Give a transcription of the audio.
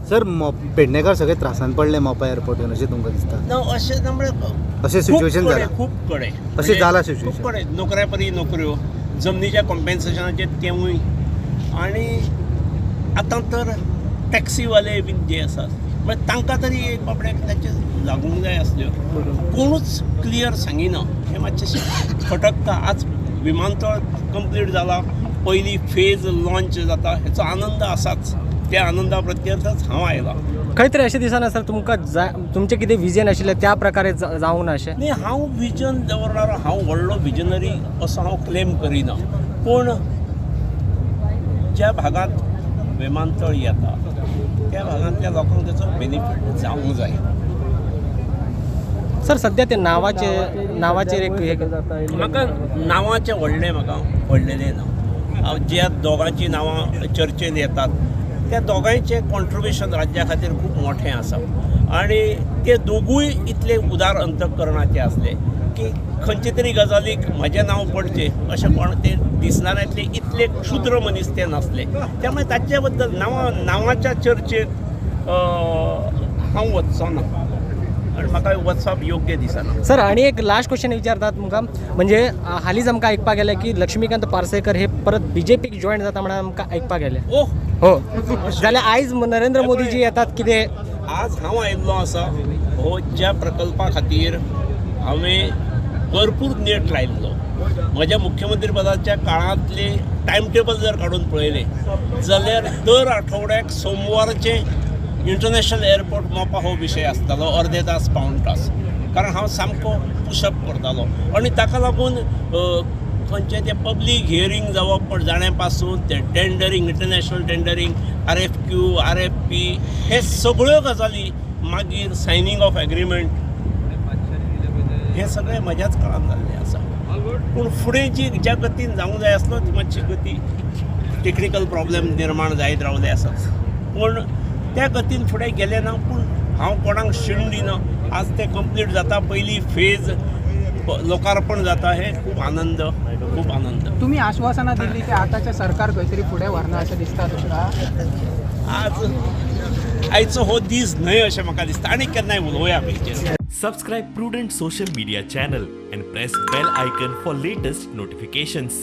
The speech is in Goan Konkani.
सर, पेडणेकार सगळे त्रासान पडले मोपा एअरपोर्ट येवन अशें तुमकां दिसता? ना, अशें ना, म्हळ्यार अशें सिच्युएशन जालां. खूब कडेन अशें जालां सिच्युएशन. खूब कडेन नोकऱ्या परी नोकऱ्यो, जमनीच्या कॉम्पेन्सेशनाचेर तेवूय, आनी आतां तर टॅक्सीवाले बीन जे आसात म्हळ्यार तांकां तरी एक बाबड्याक तांचे लागूंक जाय आसल्यो. कोणूच क्लियर सांगिना, हें मातशें खटकता. आज विमानतळ कंप्लीट जाला, पयली फेज लॉन्च जाता, हेचो आनंद आसाच. त्या आनंदा प्रत्यर्थच हांव आयला. खंय तरी अशें दिसना सर तुमकां तुमचें कितें विजन आशिल्लें त्या प्रकारे जावंक ना अशें? न्ही, हांव विजन दवरणार, हांव व्हडलो विजनरी असो हांव क्लेम करिना, पूण ज्या भागांत विमानतळ येता त्या भागांतल्या लोकांक तेचो बेनिफीट जावंक जाय. सर, सद्या ते नांवाचेर एक म्हाका नांवाचें व्हडलें म्हाका पडलेलें ना. हांव ज्या दोगांचीं नांवां चर्चेन येतात त्या दोगांयचें कॉन्ट्रिब्युशन राज्या खातीर खूब मोठें आसा आनी ते दोगूय इतले उदार अंतकरणाचे आसले की खंयचे तरी गजालीक म्हजें नांव पडचें अशें कोण ते दिसना इतले इतले क्षुद्र मनीस ते नासले. त्यामुळे ताचे बद्दल नांवाच्या चर्चेक हांव वचचो ना आनी म्हाका वचप योग्य दिसना. सर, आनी एक लास्ट क्वेश्चन विचारतात तुमकां, म्हणजे हालींच आमकां आयकपाक गेलें की लक्ष्मीकांत पार्सेकर हे परत बीजेपीक जॉयन जाता म्हणून आमकां आयकपाक गेलें. ओह हो, जाल्यार आयज नरेंद्र मोदीजी येतात कितें? आज हांव आयिल्लो आसा हो ज्या प्रकल्पा खातीर हांवें भरपूर नेट लायिल्लो. म्हज्या मुख्यमंत्री पदाच्या काळांतले टायम टेबल जर काडून पळयलें जाल्यार दर आठवड्याक सोमवारचें इंटरनॅशनल एअरपोर्ट मोपा हो विशय आसतालो, अर्दे तास पावण तास, कारण हांव सामको पुशअप करतालो. आनी ताका लागून खंयचें तें पब्लीक हियरींग जावप जाण्या पासून ते tendering, international tendering, RFQ, RFP, हे सगळ्यो गजाली, मागीर सायनींग ऑफ एग्रीमेंट, हे सगळें म्हज्याच काळान जाल्लें आसा. पूण फुडें जी ज्या गतीन जावंक जाय आसलो ती मातशी गती टेक्निकल प्रॉब्लेम निर्माण जायत रावले आसात, पूण त्या गतीन फुडें गेलें ना. पूण हांव कोणाक शीण दिना. आज तें कंप्लीट जाता, पयली फेज लोकार्पण जाता, हे खूब आनंद, खूब आनंद. तुम्ही आश्वासनां दिल्ली ते आतांचें सरकार खंय तरी फुडें व्हरना अशें दिसता तुमकां? आज आयचो हो दीस न्हय अशें म्हाका दिसता, आनी केन्नाय उलोवया आमी. Subscribe Prudent Social Media channel and press bell icon for latest notifications.